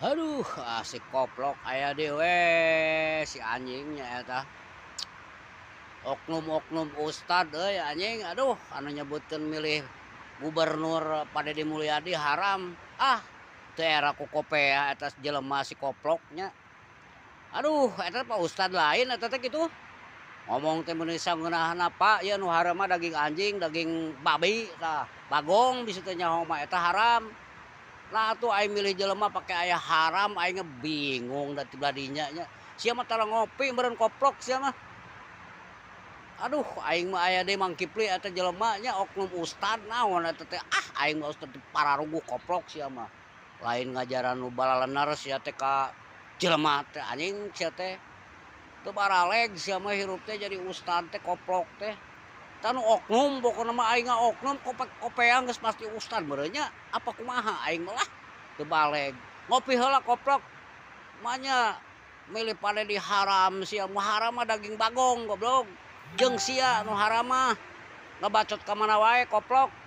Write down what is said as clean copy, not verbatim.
Aduh, asik koplok aya deui we si anjingnya eta. Oknum-oknum ustad euy anjing, aduh anu nyebutkeun milih gubernur Pak Dedi Mulyadi haram. Ah, teu era ku kopea eta jelema si koploknya. Aduh, eta Pak Ustad lain eta teh kitu. Ngomong teh meuni sangeunahna Pak, ieu nu haram mah daging anjing, daging babi tah, bagong bisi teh nyaho mah eta haram. Nah atuh aing milih jelema pake aya haram aing ge bingung da ti dinya nya. Sia mah tara ngopi meureun koplok sia mah. Aduh aing mah aya deui Mang Kipli eta jelema nya oknum ustad naon eta teh, ah aing mah ustad pararuguh koplok sia mah. Lain ngajaran nu balalener sia teh ka jelema teh anjing sia teh. Teu baraleg sia mah hirup teh jadi ustad teh koplok teh. Tah nu oknum pokona mah aing oknum kopeang geus pasti ustad meureun nya apa kumaha aing mah lah teu baleg. Ngopi heula koplok. Manya milih Pak Dedi haram sia, nu haram mah daging bagong goblok. Jeung sia nu haram mah ngebacot ka mana wae koplok.